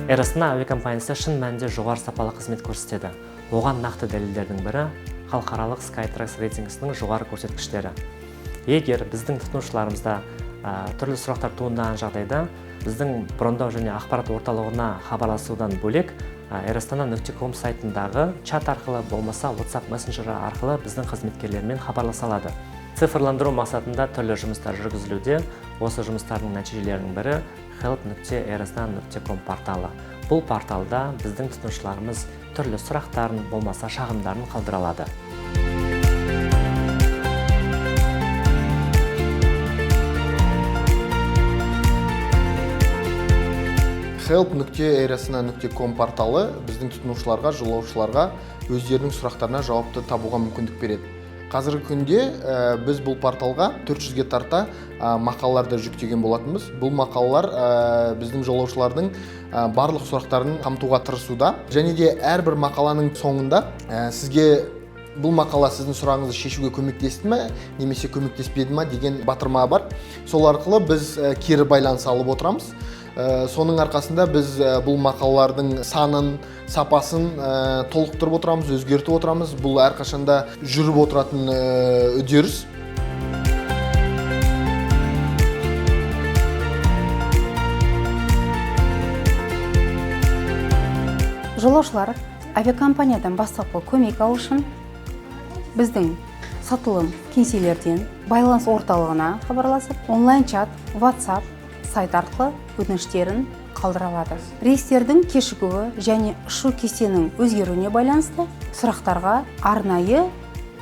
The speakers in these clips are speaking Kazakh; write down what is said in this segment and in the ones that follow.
Эйр Астана әуе компаниясы шын мәнінде жоғары сапалы қызмет көрсетеді. Оған нақты дәлелдердің бірі халықаралық Skytrax рейтингісінің жоғары көрсеткіштері. Егер біздің тұтынушыларымызда түрлі сұрақтар туындаған жағдайда біздің брондау және ақпарат орталығына хабарласудан бөлек airastana.com сайтындағы чат арқылы болмаса WhatsApp мессенджері арқылы біздің қызметкерлермен хабарласа алады. Цифрландыру мақсатында түрлі жұмыстар жүргізілуде. Осы жұмыстардың нәтижелерінің бірі help.airastana.com порталы. Бұл порталда біздің тұтынушыларымыз түрлі сұрақтарын болмаса шағымдарын қалдыра алады. help.airastana.com порталы біздің тұтынушыларға, жолаушыларға өздерінің сұрақтарына жауапты табуға мүмкіндік береді. Қазіргі күнде біз бұл порталға 400-ге тарта мақалаларды жүктеген болатынбыз. Бұл мақалалар біздің жолаушылардың барлық сұрақтарын қамтуға тырысуда. Және де әрбір мақаланың соңында сізге бұл мақала сіздің сұрағыңызды шешуге көмектесті ме, немесе көмектеспеді ме деген батырма бар. Сол арқылы біз кері байланыс алып отырамыз. Соның арқасында біз бұл мақалалардың санын, сапасын толықтырып отырамыз, өзгертіп отырамыз. Бұл әрқашанда жүріп отыратын үдеріс. Жолаушылар авиакомпаниядан бастапқы көмек алу үшін біздің сатылым кеңселерден байланыс орталығына хабарласып, онлайн чат, WhatsApp сайт арқылы өтініштерін қалдыра алады. Рейстердің кешігуі және ұшу кестенің өзгеруіне байланысты сұрақтарға арнайы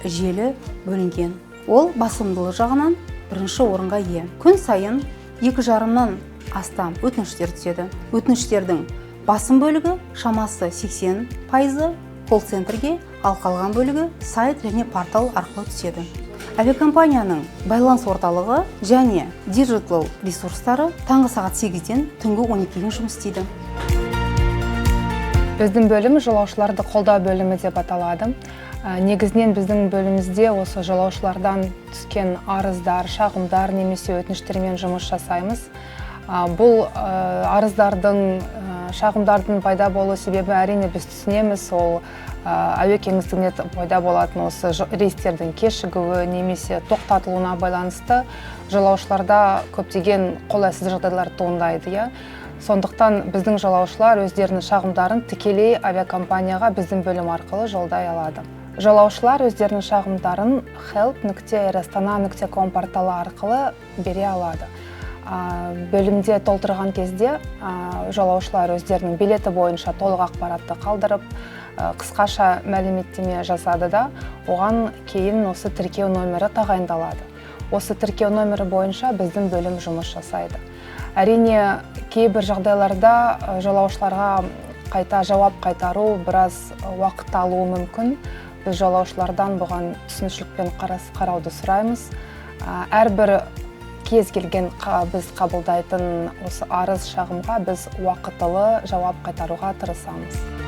желі бөлінген. Ол басымдылығы жағынан бірінші орынға ие. Күн сайын екі жарымнан астам өтініштер түседі. Өтініштердің басым бөлігі, шамасы 80%, колл-центрге, ал қалған бөлігі сайт және портал арқылы түседі. Авиакомпанияның байланыс орталығы және диджитал ресурстары таңғы сағат 8-ден түнгі 12-ге жұмыс істейді. Біздің бөлім жолаушыларды қолдау бөлімі деп аталады. Негізінен біздің бөлімімізде осы жолаушылардан түскен арыздар, шағымдар немесе өтініштермен жұмыс жасаймыз. Бұл арыздардың, шағымдардың пайда болу себебі әрине біз түсінеміз, ол әуе кеңістігінде пайда болатын осы рейстердің кешігуі немесе тоқтатылуына байланысты жолаушыларда көптеген қолайсыз жағдайлар туындайды, иә. Сондықтан біздің жолаушылар өздерінің шағымдарын тікелей авиакомпанияға біздің бөлім арқылы жолдай алады. Жолаушылар өздерінің шағымдарын help.airastana.com порталы арқылы бере алады. Бөлімде толтырған кезде жолаушылар өздерінің билеті бойынша толық ақпаратты қалдырып, қысқаша мәліметтеме жасады да, оған кейін осы тіркеу номері тағайындалады. Осы тіркеу номері бойынша біздің бөлім жұмыс жасайды. Әрине, кейбір жағдайларда жолаушыларға қайта жауап қайтару біраз уақыт алуы мүмкін. Біз жолаушылардан бұған түсінушілікпен қарауды сұраймыз. Әрбір кез келген біз қабылдайтын осы арыз шағымға біз уақытылы жауап қайтаруға тырысамыз.